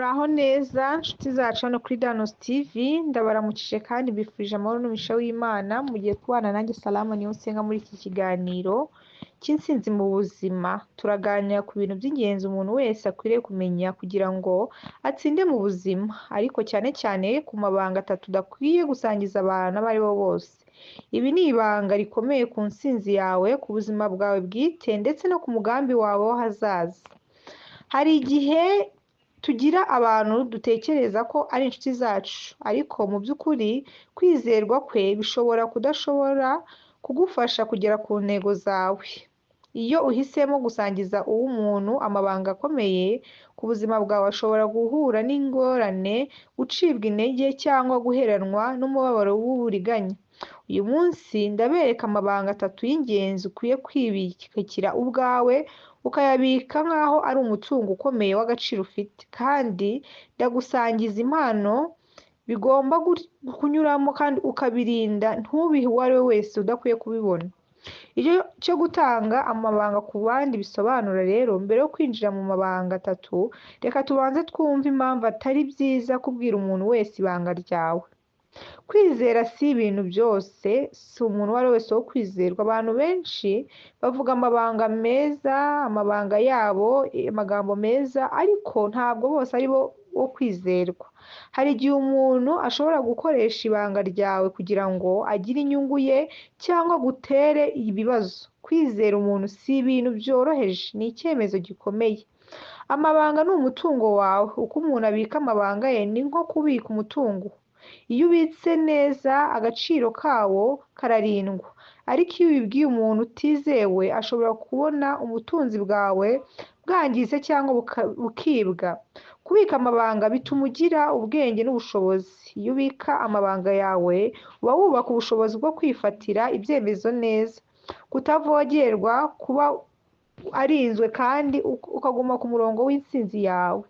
Muraho neza nshuti zacu hano kuri Danos TV, ndabaramukije kandi mbifurije amahoro n'umugisha w'Imana, mugiye kubana nanjye Salama Niyonsenga muri iki kiganiro cy'intsinzi mu buzima. Turaganira ku bintu by'ingenzi umuntu wese akwiriye kumenya kugira ngo atsinde mu buzima, ariko cyane cyane ku mabanga atatu udakwiye gusangiza abantu abo ari bo bose. Ibi ni ibanga rikomeye ku ntsinzi yawe, ku buzima bwawe bwite ndetse no ku mugambi wawe w'ahazaza. Hari igihe tugira abantu dutekereza ko ari inshuti zacu, ariko mu by'ukuri kwizerwa kwe bishobora kudashobora kugufasha kugera ku ntego zawe. Iyo uhisemo gusangiza uw'umuntu amabanga akomeye ku buzima bwawe, ashobora guhura n'ingorane, gucibwa intege cyangwa guheranwa n'umubabaro w'uburiganya. Uyu munsi ndabereka amabanga atatu y'ingenzi ukwiye kwibikira ubwawe, ukayabika nk'aho ari umutungo ukomeye w'agaciro ufite, kandi ndagusangiza impano bigomba kunyuramo kandi ukabirinda ntubihe uwo ari we wese udakwiye kubibona. Icyo gutanga amabanga ku bandi bisobanura rero, mbere yo kwinjira mu mabanga atatu, reka tubanze twumve impamvu atari byiza kubwira umuntu wese ibanga ryawe. Kwizera si ibintu byose, si umuntu uwo ari we wese wo kwizerwa. Abantu benshi bavuga amabanga meza, amabanga yabo, amagambo meza, ariko ntabwo bose ari bo bo kwizerwa. Hari igihe umuntu ashobora gukoresha ibanga ryawe kugira ngo agire inyungu ye cyangwa agutere ibibazo. Kwizera umuntu si ibintu byoroheje, ni icyemezo gikomeye. Amabanga ni umutungo wawe. Uko umuntu abika amabanga ye ni nko kubika umutungo. Iyo ubitse neza agaciro kawo kararindwa, ariko iyo ubibwiye umuntu utizewe ashobora kubona ubutunzi bwawe bwangiritse cyangwa bukibwa. Kubika amabanga bituma ugira ubwenge n'ubushobozi. Iyo ubika amabanga yawe uba wubaka ubushobozi bwo kwifatira ibyemezo neza, kutavogerwa, kuba arinzwe kandi ukaguma ku murongo w'intsinzi yawe.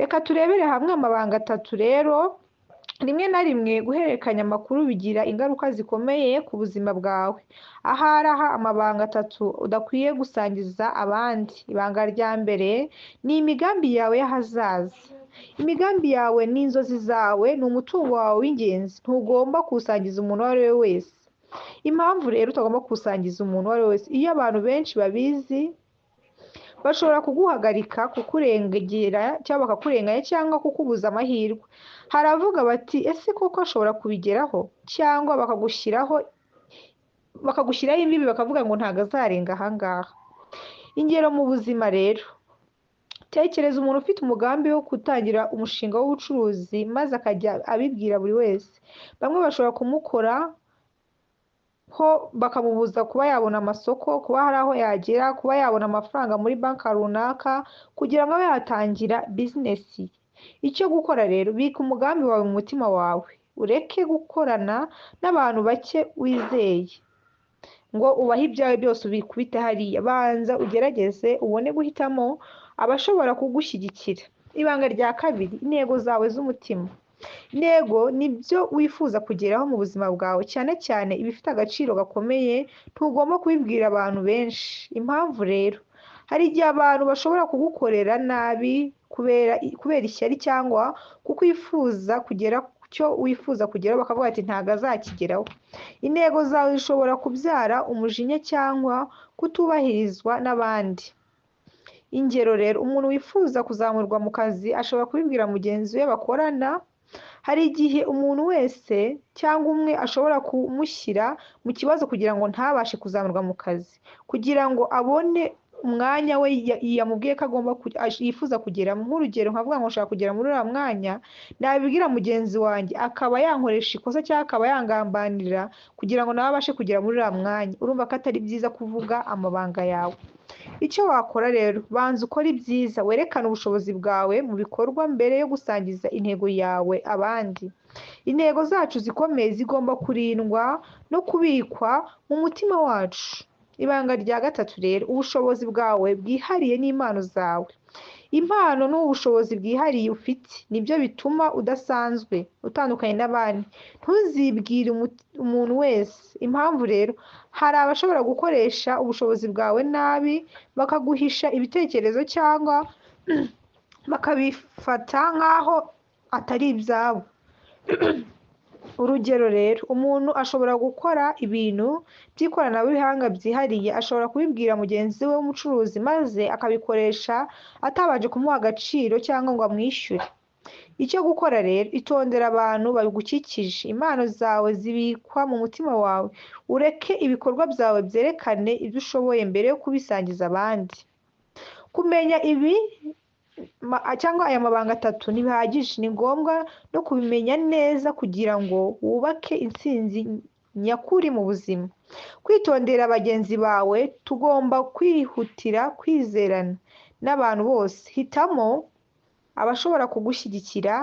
Reka turebere hamwe amabanga atatu rero. Rimwe na rimwe guhererekanya amakuru bigira ingaruka zikomeye ku buzima bwawe. Ahari aha amabanga atatu udakwiye gusangiza abandi. Ibanga rya mbere ni imigambi yawe y'ahazaza. Imigambi yawe ni inzozi zawe, ni umutungo wawe w'ingenzi, ntugomba kuwusangiza umuntu uwo ari we wese. Impamvu rero utagomba kuwusangiza umuntu uwo ari we wese, iyo abantu benshi babizi bashobora kuguhagarika, kukurengera cyangwa bakakurenganya cyangwa kukubuza amahirwe. Hari abavuga bati ese koko ashobora kubigeraho, cyangwa bakagushyiraho imbibi bakavuga ngo ntabwo azarenga aha ngaha. Ingero mu buzima rero, tekereza umuntu ufite umugambi wo gutangira umushinga w'ubucuruzi maze akajya abibwira buri wese. Bamwe bashobora kumukora ho bakamubuza kuba yabona amasoko, kuba hari aho yagera, kuba yabona amafaranga muri banki runaka kugira ngo abe yatangira bizinesi ye. Icyo gukora rero, bika umugambi wawe mu mutima wawe, ureke gukorana n'abantu bake wizeye ngo ubahe ibyawe byose ubikubite hariya. Banza ugerageze ubone guhitamo abashobora kugushyigikira. Ibanga rya kabiri, intego zawe z'umutima. Intego ni byo wifuza kugeraho mu buzima bwawe, cyane cyane ibifite agaciro gakomeye, ntugomba kubibwira abantu benshi. Impamvu rero, hari igihe abantu bashobora kugukorera nabi kubera ishyari cyangwa kukwifuza kugera ku cyo wifuza kugeraho, bakavuga ati ntabwo azakigeraho. Intego zawe zishobora kubyara umujinya cyangwa kutubahirizwa n'abandi. Ingero rero, umuntu wifuza kuzamurwa mu kazi ashobora kubibwira mugenzi we bakorana. Hari igihe umuntu wese cyangwa umwe ashobora kumushyira mu kibazo kugira ngo ntabashe kuzamurwa mu kazi, kugira ngo abone umwanya we yamubwiye ko agomba yifuza kugeramo. Nk'urugero nkavuga ngo nshaka kugera muri uriya mwanya, nabibwira mugenzi wanjye akaba yankoresha ikosa cyangwa akaba yangambanira kugira ngo nawe abashe kugera muri uriya mwanya. Urumva ko atari byiza kuvuga amabanga yawe. Icyo wakora rero, banza ukore ibyiza, werekane ubushobozi bwawe mu bikorwa mbere yo gusangiza intego yawe abandi. Intego zacu zikomeye zigomba kurindwa no kubikwa mu mutima wacu. Ibanga rya gatatu rero, ubushobozi bwawe bwihariye n'impano zawe. Impano ni ubushobozi bwihariye ufite, nibyo bituma udasanzwe, utandukanye n'abandi. Ntuzibwire umuntu wese. Impamvu rero, hari abashobora gukoresha ubushobozi bwawe nabi, bakaguhisha ibitekerezo cyangwa bakabifata nk'aho atari ibyabo. Urugero rero, umuntu ashobora gukora ibintu by'ikoranabuhanga byihariye, ashobora kubibwira mugenzi we w'umucuruzi maze akabikoresha atabanje kumuha agaciro cyangwa ngo amwishyure. Icyo gukora rero, itondera abantu bagukikije, impano zawe zibikwa mu mutima wawe, ureke ibikorwa byawe byerekane ibyo ushoboye mbere yo kubisangiza abandi. Kumenya ibi cyangwa aya mabanga atatu ntibihagije, ni ngombwa no kubimenya neza kugira ngo wubake intsinzi nyakuri mu buzima. Kwitondera bagenzi bawe, tugomba kwihutira kwizerana n'abantu bose. Hitamo abashobora kugushyigikira,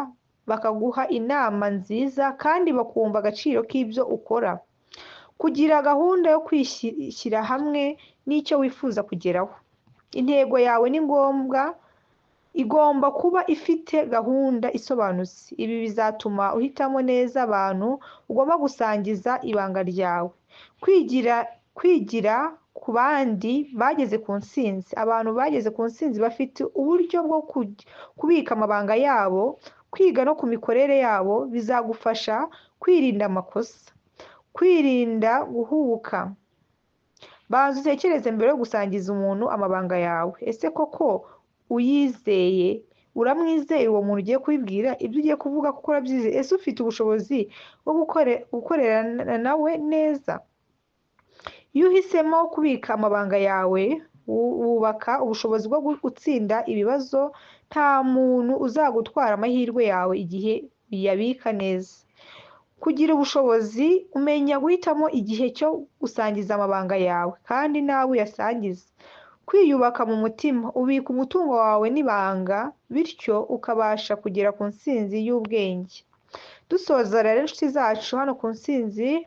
bakaguha inama nziza kandi bakumva agaciro k'ibyo ukora. Kugira gahunda yo kwishyira hamwe n'icyo wifuza kugeraho. Intego yawe ni ngombwa, igomba kuba ifite gahunda isobanutse. Ibi bizatuma uhitamo neza abantu ugomba gusangiza ibanga ryawe. Kwigira ku bandi bageze ku ntsinzi. Abantu bageze ku ntsinzi bafite uburyo bwo kubika amabanga yabo, kwiga no ku mikorere yabo bizagufasha kwirinda amakosa. Kwirinda guhubuka. Banza utekereze mbere yo gusangiza umuntu amabanga yawe. Ese koko uyizeye? Uramwizeye uwo muntu ugiye kubibwira? Ibyo ugiye kuvuga kuko urabyizeye? Ese ufite ubushobozi bwo gukorerana nawe neza? Iyo uhisemo kubika amabanga yawe, wubaka ubushobozi bwo gutsinda ibibazo. Nta muntu uzagutwara amahirwe yawe igihe uyabika neza. Kugira ubushobozi, umenya guhitamo igihe cyo gusangiza amabanga yawe kandi nawe uyasangiza. Kwiyubaka mu mutima, ubika umutungo wawe n'ibanga, bityo ukabasha kugera ku ntsinzi y'ubwenge. Dusoza rero inshuti zacu hano ku ntsinzi,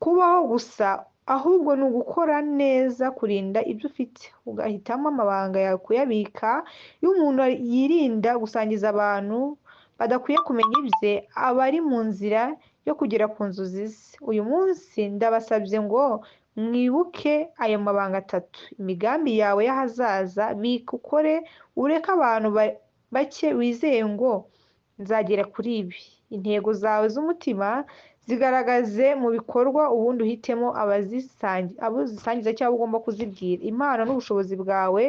kubaho gusa ahubwo ni ugukora neza, kurinda ibyo ufite, ugahitamo amabanga yawe kuyabika. Iyo umuntu yirinda gusangiza abantu badakwiye kumenya ibye, aba ari mu nzira yo kugera ku nzozi ze. Uyu munsi ndabasabye ngo mwibuke aya mabanga atatu: imigambi yawe y'ahazaza, bika ukore, ureke abantu bake wizeye ngo nzagera kuri ibi. Intego zawe z'umutima zigaragaze mu bikorwa, ubundi uhitemo abo uzisangiza cyangwa ugomba kuzibwira. Impano n'ubushobozi bwawe.